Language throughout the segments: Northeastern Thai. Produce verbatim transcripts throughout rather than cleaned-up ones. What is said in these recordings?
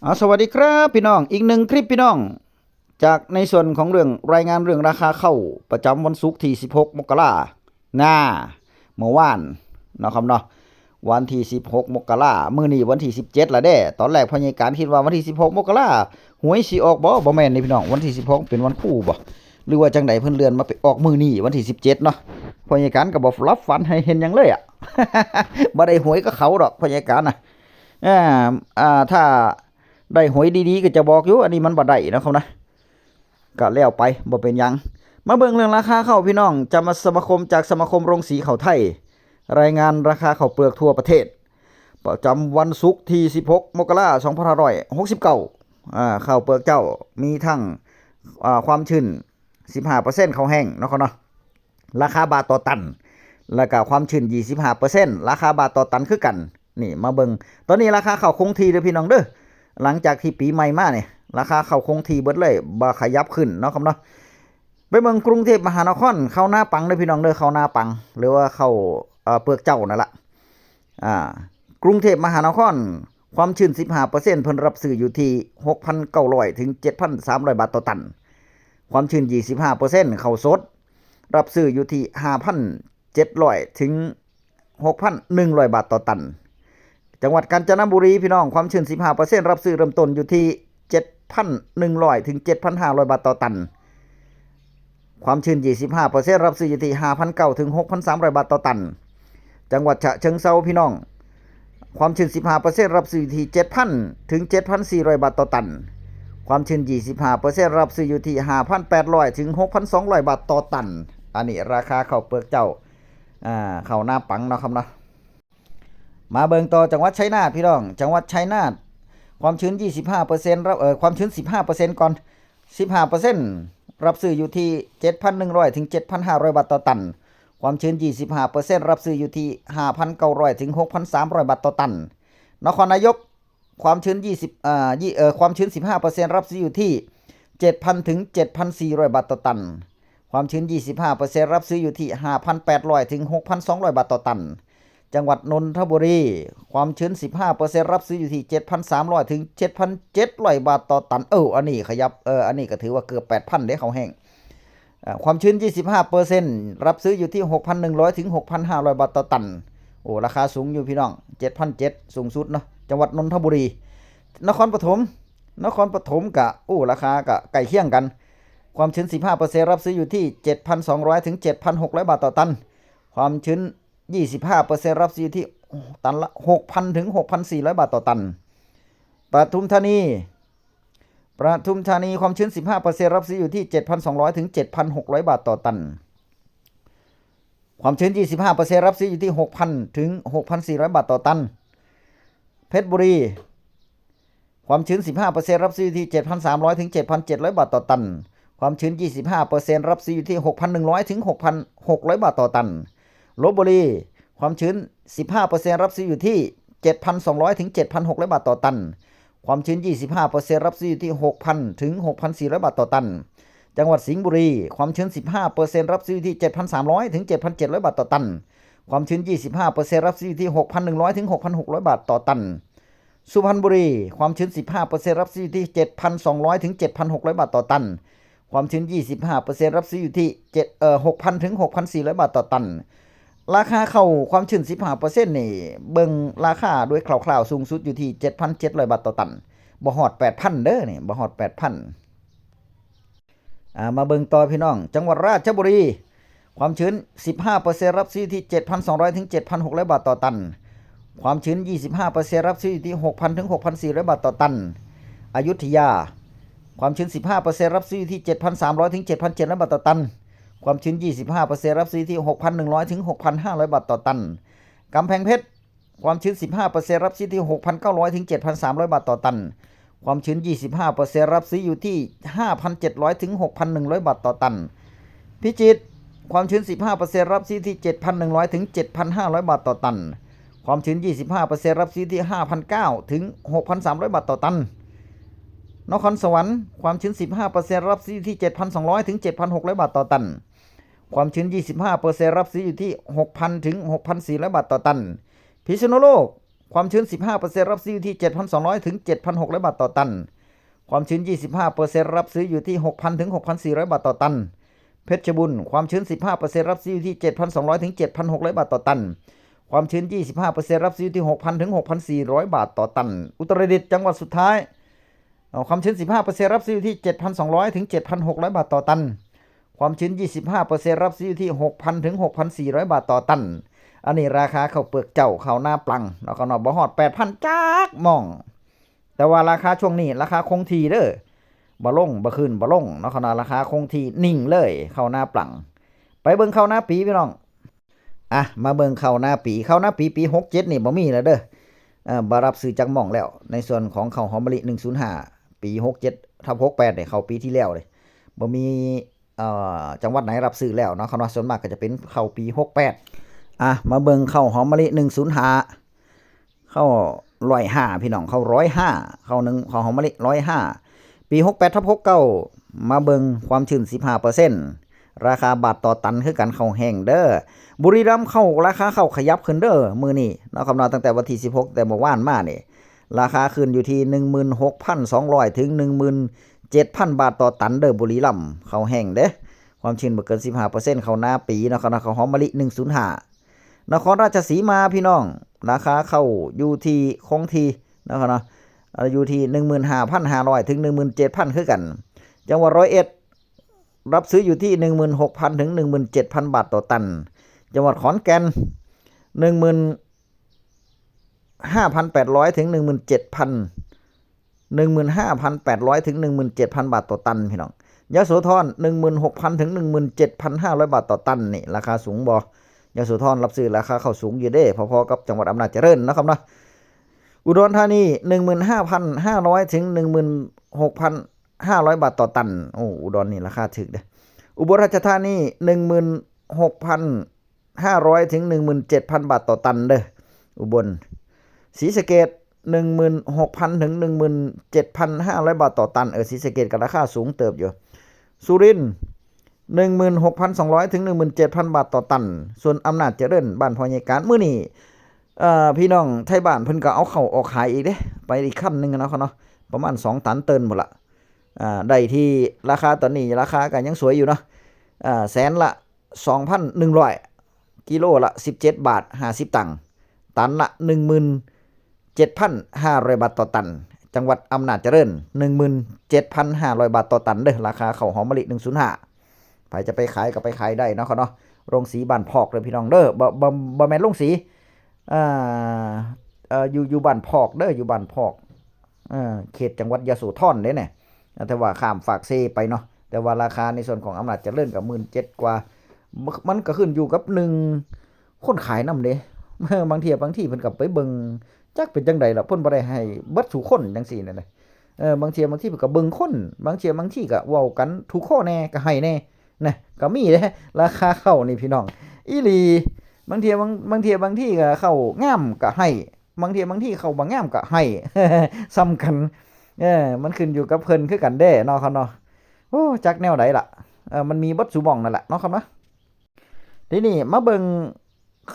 เอาสวัสดีครับพี่น้อง อีกหนึ่งคลิปพี่น้อง จากในส่วนของเรื่องรายงานเรื่องราคาข้าวประจำวันศุกร์ที่สิบหกมกรา หน้าเมื่อวานเนาะครับเนาะ วันที่สิบหกมกรา มื้อนี้วันที่สิบเจ็ดละเด้ ตอนแรกพ่อใหญ่การคิดว่าวันที่สิบหกมกรา หวยสิออกบ่ บ่แม่นนี่พี่น้อง วันที่สิบหกเป็นวันครูบ่ หรือว่าจังใดเพิ่นเลื่อนมาไปออกมื้อนี้วันที่สิบเจ็ดเนาะ พ่อใหญ่การก็บ่หลับฝันให้เห็นหยังเลยอะ บ่ได้หวยก็เขาดอกพ่อใหญ่การน่ะ อ่า อ่า ถ้าได้หวยดีๆก็จะบอกอยู่ อันนี้มันบ่ได้นะครับนะ ก็แล้วไป บ่เป็นหยัง มาเบิ่งเรื่องราคาข้าวพี่น้อง จะมาสมาคม จากสมาคมโรงสีข้าวไทย รายงานราคาข้าวเปลือกทั่วประเทศ ประจำวันศุกร์ที่สิบหกมกรา สองพันห้าร้อยหกสิบเก้า อ่า ข้าวเปลือกเจ้า มีทั้ง อ่า ความชื้น สิบห้าเปอร์เซ็นต์ ข้าวแห้งเนาะครับเนาะ ราคาบาทต่อตัน แล้วก็ความชื้น ยี่สิบห้าเปอร์เซ็นต์ ราคาบาทต่อตันคือกัน นี่มาเบิ่ง ตอนนี้ราคาข้าวคงที่เด้อพี่น้องเด้อ หลังจากที่ปีใหม่มาเนี่ย ราคาข้าวคงที่เบิดเลย บ่ขยับขึ้นเนาะครับเนาะ ไปเบิ่งกรุงเทพมหานคร ข้าวนาปังเด้อพี่น้องเด้อ ข้าวนาปัง หรือว่าข้าว เอ่อ เปลือกเจ้านั่นละ อ่า กรุงเทพมหานคร ความชื้น สิบห้าเปอร์เซ็นต์ เพิ่นรับซื้ออยู่ที่ หกพันเก้าร้อย ถึง เจ็ดพันสามร้อย บาทต่อตัน ความชื้น ยี่สิบห้าเปอร์เซ็นต์ ข้าวสด รับซื้ออยู่ที่ ห้าพันเจ็ดร้อย ถึง หกพันหนึ่งร้อย บาทต่อตัน จังหวัดกาญจนบุรีพี่น้อง ความชื้น สิบห้าเปอร์เซ็นต์ รับซื้อเริ่มต้นอยู่ที่ เจ็ดพันหนึ่งร้อย ถึง เจ็ดพันห้าร้อย บาทต่อตัน ความชื้น ยี่สิบห้าเปอร์เซ็นต์ รับซื้ออยู่ที่ ห้าพันเก้าร้อย ถึง หกพันสามร้อย บาทต่อตัน จังหวัดฉะเชิงเทราพี่น้อง ความชื้น สิบห้าเปอร์เซ็นต์ รับซื้ออยู่ที่ เจ็ดพัน ถึง เจ็ดพันสี่ร้อย บาทต่อตัน ความชื้น ยี่สิบห้าเปอร์เซ็นต์ รับซื้ออยู่ที่ ห้าพันแปดร้อย ถึง หกพันสองร้อย บาทต่อตัน อันนี้ราคาข้าวเปลือกเจ้า อ่า ข้าวนาปังเนาะครับเนาะ มาเบิ่งต่อจังหวัดชัยนาทพี่น้อง จังหวัดชัยนาท ความชื้น ยี่สิบห้าเปอร์เซ็นต์ รับ เอ่อ ความชื้น สิบห้าเปอร์เซ็นต์ ก่อน สิบห้าเปอร์เซ็นต์ รับซื้ออยู่ที่ เจ็ดพันหนึ่งร้อย ถึง เจ็ดพันห้าร้อย บาทต่อตัน ความชื้น ยี่สิบห้าเปอร์เซ็นต์ รับซื้ออยู่ที่ ห้าพันเก้าร้อย ถึง หกพันสามร้อย บาทต่อตัน นครนายก ความชื้น ยี่สิบ อ่า ยี่ เอ่อ ความชื้น สิบห้าเปอร์เซ็นต์ รับซื้ออยู่ที่ เจ็ดพัน ถึง เจ็ดพันสี่ร้อย บาทต่อตัน ความชื้น ยี่สิบห้าเปอร์เซ็นต์ รับซื้ออยู่ที่ ห้าพันแปดร้อย ถึง หกพันสองร้อย บาทต่อตัน จังหวัดนนทบุรี ความชื้น สิบห้าเปอร์เซ็นต์ รับซื้ออยู่ที่ เจ็ดพันสามร้อย ถึง เจ็ดพันเจ็ดร้อย บาทต่อตัน เออ อันนี้ขยับ เออ อันนี้ก็ถือว่าเกือบ แปดพัน เด้ ข้าวแห้ง อ่า ความชื้น ยี่สิบห้าเปอร์เซ็นต์ รับซื้ออยู่ที่ หกพันหนึ่งร้อย ถึง หกพันห้าร้อย บาทต่อตัน โอ้ ราคาสูงอยู่พี่น้อง เจ็ดพันเจ็ด สูงสุดเนาะ จังหวัดนนทบุรี นครปฐม นครปฐมกะ โอ้ ราคากะใกล้เคียงกัน ความชื้น สิบห้าเปอร์เซ็นต์ รับซื้ออยู่ที่ เจ็ดพันสองร้อย ถึง เจ็ดพันหกร้อย บาทต่อตัน ความชื้น ยี่สิบห้าเปอร์เซ็นต์ รับซื้ออยู่ที่ตันละ หกพัน ถึง หกพันสี่ร้อย บาทต่อตัน ปทุมธานี ปทุมธานี ความชื้น สิบห้าเปอร์เซ็นต์ รับซื้ออยู่ที่ เจ็ดพันสองร้อย ถึง เจ็ดพันหกร้อย บาทต่อตัน ความชื้น ยี่สิบห้าเปอร์เซ็นต์ รับซื้ออยู่ที่ หกพัน ถึง หกพันสี่ร้อย บาทต่อตัน เพชรบุรี ความชื้น สิบห้าเปอร์เซ็นต์ รับซื้ออยู่ที่ เจ็ดพันสามร้อย ถึง เจ็ดพันเจ็ดร้อย บาทต่อตัน ความชื้น ยี่สิบห้าเปอร์เซ็นต์ รับซื้ออยู่ที่ หกพันหนึ่งร้อย ถึง หกพันหกร้อย บาทต่อตัน ลพบุรี ความชื้น สิบห้าเปอร์เซ็นต์ รับซื้ออยู่ที่ เจ็ดพันสองร้อย ถึง เจ็ดพันหกร้อย บาทต่อตัน ความชื้น ยี่สิบห้าเปอร์เซ็นต์ รับซื้ออยู่ที่ หกพัน ถึง หกพันสี่ร้อย บาทต่อตัน จังหวัดสิงห์บุรี ความชื้น สิบห้าเปอร์เซ็นต์ รับซื้ออยู่ที่ เจ็ดพันสามร้อย ถึง เจ็ดพันเจ็ดร้อย บาทต่อตัน ความชื้น ยี่สิบห้าเปอร์เซ็นต์ รับซื้ออยู่ที่ หกพันหนึ่งร้อย ถึง หกพันหกร้อย บาทต่อตัน สุพรรณบุรี ความชื้น สิบห้าเปอร์เซ็นต์ รับซื้ออยู่ที่ เจ็ดพันสองร้อย ถึง เจ็ดพันหกร้อย บาทต่อตัน ความชื้น ยี่สิบห้าเปอร์เซ็นต์ รับซื้ออยู่ที่ เจ็ด เอ่อ หกพัน ถึง หกพันสี่ร้อย บาทต่อตัน ราคาข้าวความชื้น สิบห้าเปอร์เซ็นต์ นี่ เบิ่งราคาโดยคร่าวๆ สูงสุดอยู่ที่ เจ็ดพันเจ็ดร้อย บาทต่อตัน บ่ฮอด แปดพัน เด้อนี่ บ่ฮอด แปดพัน อ่า มาเบิ่งต่อพี่น้อง จังหวัดราชบุรี ความชื้น สิบห้าเปอร์เซ็นต์ รับซื้อที่ เจ็ดพันสองร้อย ถึง เจ็ดพันหกร้อย บาทต่อตัน ความชื้น ยี่สิบห้าเปอร์เซ็นต์ รับซื้ออยู่ที่ หกพัน ถึง หกพันสี่ร้อย บาทต่อตัน อยุธยา ความชื้น สิบห้าเปอร์เซ็นต์ รับซื้ออยู่ที่ เจ็ดพันสามร้อย ถึง เจ็ดพันเจ็ดร้อย บาทต่อตัน ความชื้น ยี่สิบห้าเปอร์เซ็นต์ รับซื้อที่ หกพันหนึ่งร้อย ถึง หกพันห้าร้อย บาทต่อตัน กำแพงเพชร ความชื้น สิบห้าเปอร์เซ็นต์ รับซื้อที่ หกพันเก้าร้อย ถึง เจ็ดพันสามร้อย บาทต่อตัน ความชื้น ยี่สิบห้าเปอร์เซ็นต์ รับซื้ออยู่ที่ ห้าพันเจ็ดร้อย ถึง หกพันหนึ่งร้อย บาทต่อตัน พิจิตร ความชื้น สิบห้าเปอร์เซ็นต์ รับซื้อที่ เจ็ดพันหนึ่งร้อย ถึง เจ็ดพันห้าร้อย บาทต่อตัน ความชื้น ยี่สิบห้าเปอร์เซ็นต์ รับซื้อที่ ห้าพันเก้าร้อย ถึง หกพันสามร้อย บาทต่อตัน นครสวรรค์ ความชื้น สิบห้าเปอร์เซ็นต์ รับซื้อที่ เจ็ดพันสองร้อย ถึง เจ็ดพันหกร้อย บาทต่อตัน ความชื้น ยี่สิบห้าเปอร์เซ็นต์ รับซื้ออยู่ที่ หกพัน ถึง หกพันสี่ร้อย บาทต่อตัน พิษณุโลก ความชื้น สิบห้าเปอร์เซ็นต์ รับซื้ออยู่ที่ เจ็ดพันสองร้อย ถึง เจ็ดพันหกร้อย บาทต่อตัน ความชื้น ยี่สิบห้าเปอร์เซ็นต์ รับซื้ออยู่ที่ หกพัน ถึง หกพันสี่ร้อย บาทต่อตัน เพชรบูรณ์ ความชื้น สิบห้าเปอร์เซ็นต์ รับซื้ออยู่ที่ เจ็ดพันสองร้อย ถึง เจ็ดพันหกร้อย บาทต่อตัน ความชื้น ยี่สิบห้าเปอร์เซ็นต์ รับซื้ออยู่ที่ หกพัน ถึง หกพันสี่ร้อย บาทต่อตัน อุตรดิตถ์ จังหวัดสุดท้าย เอาความชื้น สิบห้าเปอร์เซ็นต์ รับซื้ออยู่ที่ เจ็ดพันสองร้อย ถึง เจ็ดพันหกร้อย บาทต่อตัน ความชื้น ยี่สิบห้าเปอร์เซ็นต์ รับซื้ออยู่ที่ หกพัน ถึง หกพันสี่ร้อย บาทต่อตัน อันนี้ราคาข้าวเปลือกเจ้า ข้าวนาปลัง แล้วก็เนาะ บ่ฮอด แปดพัน จักหม่อง แต่ว่าราคาช่วงนี้ ราคาคงที่เด้อ บ่ลง บ่ขึ้น บ่ลง เนาะครับเนาะ ราคาคงที่นิ่งเลย ข้าวนาปลัง ไปเบิ่งข้าวนาปีพี่น้อง อ่ะ มาเบิ่งข้าวนาปี ข้าวนาปี ปี หกเจ็ด นี่บ่มีแล้วเด้อ เอ่อ บ่รับซื้อจักหม่องแล้ว ในส่วนของข้าวหอมมะลิ หนึ่งศูนย์ห้า ปี หกเจ็ด ทับ หกแปด เนี่ย ข้าวปีที่แล้วเลย บ่มี เอ่อ จังหวัดไหนรับซื้อแล้วเนาะครับเนาะ ส่วนมากก็จะเป็นข้าวปี หกแปด อ่ะ มาเบิ่งข้าวหอมมะลิ หนึ่งศูนย์ห้า ข้าวร้อยห้า พี่น้อง ข้าวร้อยห้า ข้าวหนึ่ง ข้าวหอมมะลิ ร้อยห้า ปี หกแปดทับ หกเก้า มาเบิ่งความชื้น สิบห้าเปอร์เซ็นต์ ราคาบาทต่อตันคือกัน ข้าวแห้งเด้อ บุรีรัมย์ ข้าว ราคาข้าวขยับขึ้นเด้อ มื้อนี้เนาะครับเนาะ ตั้งแต่วันที่ สิบหก แต่เมื่อวานมานี่ ราคาขึ้นอยู่ที่ หนึ่งหมื่นหกพันสองร้อย ถึง หนึ่งหมื่นเจ็ดพัน บาทต่อตันเด้อ บุรีรัมย์ ข้าวแห้งเด้ ความชื้นบ่เกิน สิบห้าเปอร์เซ็นต์ ข้าวนาปีเนาะครับเนาะ ข้าวหอมมะลิ หนึ่งศูนย์ห้า นครราชสีมาพี่น้อง ราคาข้าวอยู่ที่คงที่นะครับเนาะ เอ่อ อยู่ที่ หนึ่งหมื่นห้าพันห้าร้อย ถึง หนึ่งหมื่นเจ็ดพัน คือกัน จังหวัดร้อยเอ็ด รับซื้ออยู่ที่ หนึ่งหมื่นหกพัน ถึง หนึ่งหมื่นเจ็ดพัน บาทต่อตัน จังหวัดขอนแก่น หนึ่งหมื่นห้าพันแปดร้อย ถึง หนึ่งหมื่นเจ็ดพัน หนึ่งหมื่นห้าพันแปดร้อย ถึง หนึ่งหมื่นเจ็ดพัน บาทต่อตันพี่น้อง ยโสธร หนึ่งหมื่นหกพัน ถึง หนึ่งหมื่นเจ็ดพันห้าร้อย บาทต่อตัน นี่ราคาสูงบ่ ยโสธรรับซื้อราคาข้าวสูงอยู่เด้ พอๆกับจังหวัดอำนาจเจริญนะครับเนาะ อุดรธานี หนึ่งหมื่นห้าพันห้าร้อย ถึง หนึ่งหมื่นหกพันห้าร้อย บาทต่อตัน โอ้ อุดรนี่ราคาถูกเด้ อุบลราชธานี หนึ่งหมื่นหกพันห้าร้อย ถึง หนึ่งหมื่นเจ็ดพัน บาทต่อตันเด้อ อุบล ศรีสะเกษ หนึ่งหมื่นหกพัน ถึง หนึ่งหมื่นเจ็ดพันห้าร้อย บาทต่อตัน เออ ศรีสะเกษก็ราคาสูงเติบอยู่ สุรินทร์ หนึ่งหมื่นหกพันสองร้อย ถึง หนึ่งหมื่นเจ็ดพัน บาทต่อตัน ส่วนอำนาจเจริญ บ้านพ่อใหญ่การ มื้อนี้ เอ่อ พี่น้องไทบ้านเพิ่นก็เอาเข้าออกขายอีกเด้ ไปอีกคันหนึ่งเนาะครับเนาะ ประมาณ สอง ตันเตินหมดละ อ่า ได้ที่ราคาตอนนี้ ราคาก็ยังสวยอยู่เนาะ อ่า แสนละ สองพันหนึ่งร้อย กิโลละ สิบเจ็ดบาทห้าสิบตังค์ ตันละ หนึ่งหมื่นเจ็ดพันห้าร้อย บาทต่อตัน จังหวัดอำนาจเจริญ หนึ่งหมื่นเจ็ดพันห้าร้อย บาทต่อตันเด้อ ราคาข้าวหอมมะลิ หนึ่งศูนย์ห้า ใผจะไปขายก็ไปขายได้เนาะครับเนาะ โรงสีบ้านพอกเด้อพี่น้องเด้อ บ่ บ่ บ่แม่นโรงสี อ่า เอ่อ อยู่ อยู่บ้านพอกเด้อ อยู่บ้านพอก เอ่อ เขตจังหวัดยโสธรเด้เนี่ย แต่ว่าข้ามฟากเซไปเนาะ แต่ว่าราคาในส่วนของอำนาจเจริญก็ หมื่นเจ็ดกว่า มันก็ขึ้นอยู่กับ หนึ่ง คนขายนำเด้ บางเทื่อ บางทีเพิ่นก็ไปเบิ่ง จักเป็นจั่งใดล่ะ เพิ่นบ่ได้ให้เบิดซุคนจั่งซี้นั่นแหละ เออ บางเทื่อ บางทีเพิ่นก็เบิ่งคน บางเทื่อ บางทีก็เว้ากันถูกคอแหน่ ก็ให้แหน่ นะ ก็มีเด้ ราคาข้าวนี่พี่น้อง อีหลี บางเทื่อ บาง บางเทื่อ บางทีก็ข้าวงามก็ให้ บางเทื่อ บางทีข้าวบ่งามก็ให้ ส่ำกัน เออ มันขึ้นอยู่กับเพิ่นคือกันเด้เนาะครับเนาะ โอ้ จักแนวใดล่ะ เออ มันมีเบิดซุหม่องนั่นแหละเนาะครับเนาะ ทีนี้มาเบิ่ง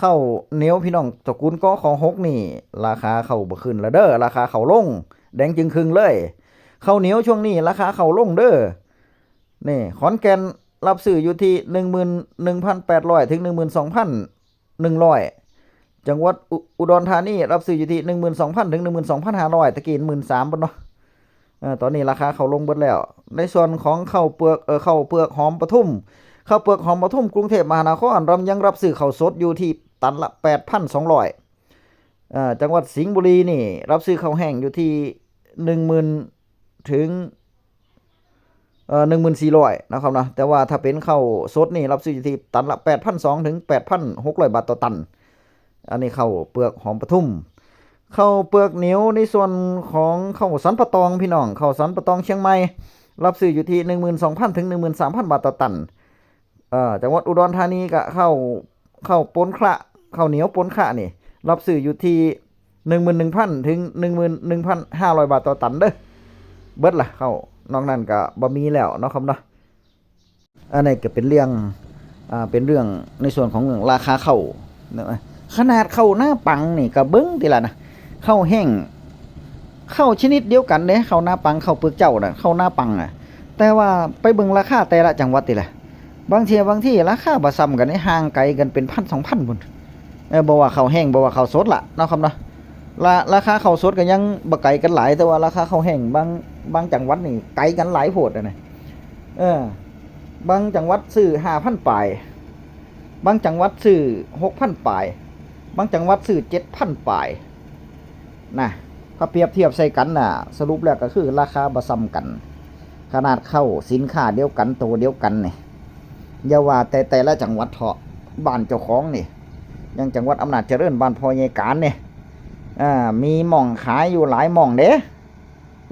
ข้าวเหนียวพี่น้อง ตระกูล กข หก นี่ ราคาข้าวบ่ขึ้นแล้วเด้อ ราคาข้าวลง แดงจึงครึ่งเลย ข้าวเหนียวช่วงนี้ราคาข้าวลงเด้อ นี่ ขอนแก่นรับซื้ออยู่ที่ หนึ่งหมื่นหนึ่งพันแปดร้อย ถึง หนึ่งหมื่นสองพันหนึ่งร้อย จังหวัดอุ อุดรธานีรับซื้ออยู่ที่ หนึ่งหมื่นสองพัน ถึง หนึ่งหมื่นสองพันห้าร้อย ตะกี้ หมื่นสามพันเนาะ เอ่อ ตอนนี้ราคาข้าวลงเบิดแล้ว ในส่วนของข้าวเปลือก เอ่อ ข้าวเปลือกหอมปทุม ข้าวเปลือกหอมปทุม กรุงเทพมหานคร รำ ยังรับซื้อข้าวสดอยู่ที่ตันละ แปดพันสองร้อย เอ่อ จังหวัดสิงห์บุรีนี่ รับซื้อข้าวแห้งอยู่ที่ หนึ่งหมื่น ถึง เอ่อ หนึ่งหมื่นสี่ร้อย นะครับเนาะ แต่ว่าถ้าเป็นข้าวสดนี่ รับซื้ออยู่ที่ตันละ แปดพันสอง ถึง แปดพันหกร้อย บาทต่อตัน อันนี้ข้าวเปลือกหอมปทุม ข้าวเปลือกเหนียวในส่วนของข้าวสันป่าตองพี่น้อง ข้าวสันป่าตองเชียงใหม่ รับซื้ออยู่ที่ หนึ่งหมื่นสองพัน ถึง หนึ่งหมื่นสามพัน บาทต่อตัน เอ่อ จังหวัดอุดรธานีก็ข้าว ข้าวปนขระ ข้าวเหนียวปนขระนี่ รับซื้ออยู่ที่ หนึ่งหมื่นหนึ่งพัน ถึง หนึ่งหมื่นหนึ่งพันห้าร้อย บาทต่อตันเด้อ เบิดละข้าวนอกนั้นก็บ่มีแล้วเนาะครับเนาะ อันนี้ก็เป็นเรื่อง อ่า เป็นเรื่องในส่วนของเรื่องราคาข้าวนะ ขนาดข้าวนาปลังนี่ก็เบิ่งติล่ะนะ ข้าวแห้ง ข้าวชนิดเดียวกันเด้ ข้าวนาปัง ข้าวเปลือกเจ้าน่ะ ข้าวนาปังน่ะ แต่ว่าไปเบิ่งราคาแต่ละจังหวัดติล่ะ บางเทื่อ บางทีราคาบ่ซ้ำกันเด้ ห่างไกลกันเป็นพันสองพันพุ้น เออ บ่ว่าข้าวแห้ง บ่ว่าข้าวสดล่ะเนาะครับเนาะ รา- ราคาข้าวสดก็ยังบ่ไกลกันหลาย แต่ว่าราคาข้าวแห้งบาง- บางจังหวัดนี่ไกลกันหลายโพดอะนะ เออ บางจังหวัดซื้อห้าพันปลาย บางจังหวัดซื้อหกพันปลาย บางจังหวัดซื้อเจ็ดพันปลาย นะ ถ้าเปรียบเทียบใส่กันน่ะ สรุปแล้วก็คือราคาบ่ซ้ำกัน ขนาดข้าวสินค้าเดียวกัน โตเดียวกันนี่ อย่าว่าแต่แต่ละจังหวัดเถาะ บ้านเจ้าของนี่ อย่างจังหวัดอำนาจเจริญ บ้านพ่อใหญ่การนี่ อ่า มีหม่องขายอยู่หลายหม่องเด้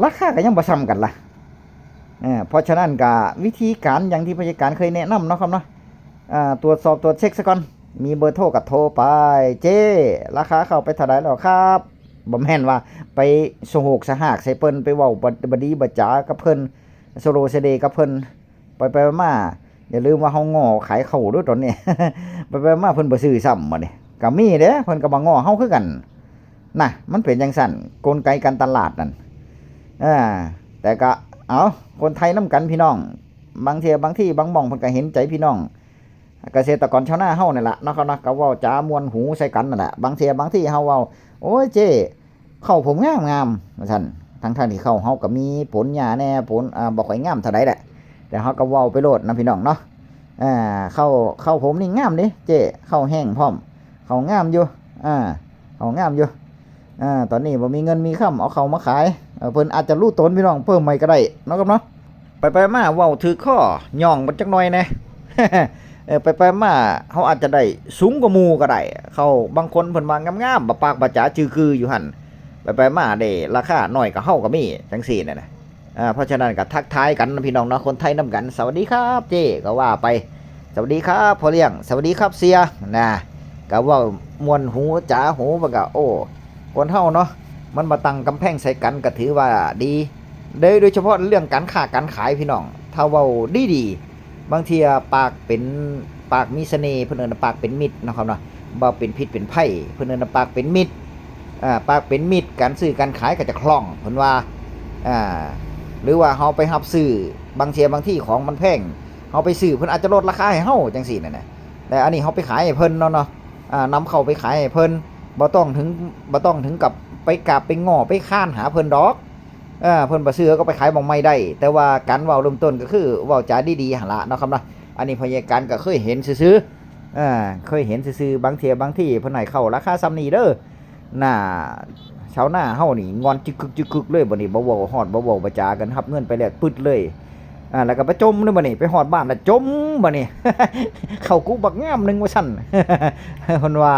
ราคาก็ยังบ่ซ้ำกันล่ะ เออ เพราะฉะนั้นก็วิธีการอย่างที่พ่อใหญ่การเคยแนะนำเนาะครับเนาะ อ่า ตรวจสอบตรวจเช็คซะก่อน มีเบอร์โทรก็โทรไป เจ้ ราคาข้าวไปเท่าใดแล้วครับ บ่แม่นว่าไปสะโหกสะหากใส่เพิ่น ไปเว้าบ่- บ่ดีบ่จ๋ากับเพิ่น สะโลสะเลกับเพิ่น ไปไปมา อย่าลืมว่าเฮาง้อขายข้าวเด้อตอนนี้ ไปไปมาเพิ่นบ่ซื้อซ้ำบัดนี้ ก็มีเด้ เพิ่นก็มาง้อเฮาคือกัน นะ มันเป็นจั่งซั้น กลไกการตลาดนั่น อ่า แต่ก็ เอา คนไทยนำกันพี่น้อง บางเทื่อ บางที บางหม่องเพิ่นก็เห็นใจพี่น้อง เกษตรกรชาวนาเฮานั่นล่ะเนาะครับเนาะ ก็เว้าจาม่วนหูใส่กันนั่นแหละ บางเทื่อ บางทีเฮาเว้า โอ้ย เจ้ ข้าวผมงามงาม ว่าซั่น ทั้งๆที่ข้าวเฮาก็มีผลหญ้าแหน่ ผล อ่า บ่ค่อยงามเท่าใดแหละ แต่เฮาก็เว้าไปโลดนะพี่น้องเนาะ อ่า ข้าว- ข้าวผมนี่งามเด้ เจ้ ข้าวแห้งพร้อม ข้าวงามอยู่ อ่า ข้าวงามอยู่ อ่า ตอนนี้บ่มีเงินมีคำเอาข้าวมาขาย เออ เพิ่นอาจจะรู้ตนพี่น้อง เพิ่มใหม่ก็ได้เนาะครับเนาะ ไปไปมาเว้าถืกคอ ย่องมันจักหน่อยแหน่ เออ ไปไปมาเฮาอาจจะได้สูงกว่าหมู่ก็ได้ ข้าวบางคนเพิ่นว่างามๆ บ่ปากบ่จ๋าจื่อคืออยู่หั่น ไปไปมาได้ราคาน้อยกว่าเฮาก็มี จั่งซี้นั่นน่ะ อ่า เพราะฉะนั้นก็ทักทายกันนะพี่น้องเนาะ คนไทยนำกัน สวัสดีครับเจ้ ก็ว่าไป สวัสดีครับพ่อเลี้ยง สวัสดีครับเสีย นะ ก็เว้าม่วนหูจ๋าหู มันก็ โอ้ คนเฮาเนาะ มันมาตั้งกำแพงใส่กันก็ถือว่าดี โดย- โดยเฉพาะเรื่องการค้าการขายพี่น้อง ถ้าเว้าดีๆ บางเทื่อปากเป็น- ปากมีเสน่ห์ เพิ่นเอิ้นว่าปากเป็นมิตรเนาะครับเนาะ บ่เป็นพิษเป็นภัย เพิ่นเอิ้นว่าปากเป็นมิตร อ่า ปากเป็นมิตร การซื้อการขายก็จะคล่อง เพิ่นว่า อ่า หรือว่าเฮาไปรับซื้อ บางเทื่อบางทีของมันแพง เฮาไปซื้อ เพิ่นอาจจะลดราคาให้เฮา จั่งซี้นั่นน่ะ แต่อันนี้เฮาไปขายให้เพิ่นเนาะ เนาะ อ่า นำเข้าไปขายให้เพิ่น บ่ต้องถึง- บ่ต้องถึงกับไปกราบไปง้อไปค้านหาเพิ่นดอก เออ เพิ่นบ่ซื้อก็ไปขายหม่องใหม่ได้ แต่ว่าการเว้าเริ่มต้นก็คือเว้าจาดีๆ หั่นล่ะเนาะครับเนาะ อันนี้พ่อใหญ่การก็เคยเห็นซื่อๆ เออ เคยเห็นซื่อๆ บางเทื่อบางทีเพิ่นให้เข้าราคาส่ำนี้เด้อ หน้าชาวนาเฮานี่งอนจึกกึกจึกกึกเลย บัดนี้บ่เว้าฮอดบ่เว้าบ่จากัน รับเงินไปแล้วปึ๊ดเลย อ่า แล้วก็ไปจ่มเลยบัดนี้ ไปฮอดบ้านแล้วจ่มบัดนี้ เข้ากุบักงามหนึ่งว่าซั่น เพิ่นว่า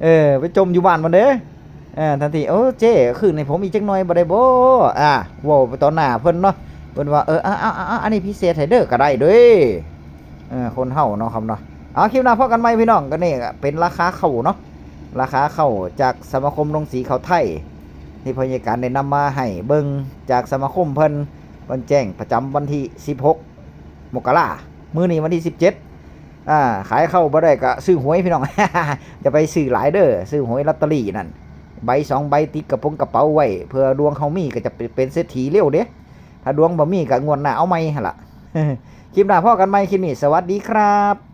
เออ ไปจ่มอยู่บ้านมันเด้ เออ ทันที โอ้ เจ้ คืนให้ผมอีกจักหน่อยบ่ได้บ่ อ่า เว้าไปต่อหน้าเพิ่นเนาะ เพิ่นว่า เออ เอา เอา เอา เอา อันนี้พิเศษให้เด้อ ก็ได้เด้ เออ คนเฮาเนาะครับเนาะ เอา คลิปหน้าพบกันใหม่พี่น้อง ก็นี่ก็เป็นราคาข้าวเนาะ ราคาข้าวจากสมาคมโรงสีข้าวไทย ที่พ่อใหญ่การได้นำมาให้เบิ่งจากสมาคมเพิ่น เพิ่นแจ้งประจำวันที่สิบหก มกรา มื้อนี้วันที่สิบเจ็ด อ่า ขายข้าวบ่ได้ก็ซื้อหวยพี่น้อง อย่าไปซื้อหลายเด้อ ซื้อหวยลอตเตอรี่นั่น ใบสองใบติดกระโปรงกระเป๋าไว้ เผื่อดวงเฮามีก็จะเป็นเศรษฐีเร็วเด้ ถ้าดวงบ่มีก็งวดหน้าเอาใหม่หั่นล่ะ คลิปหน้าพ้อกันใหม่ คลิปนี้สวัสดีครับ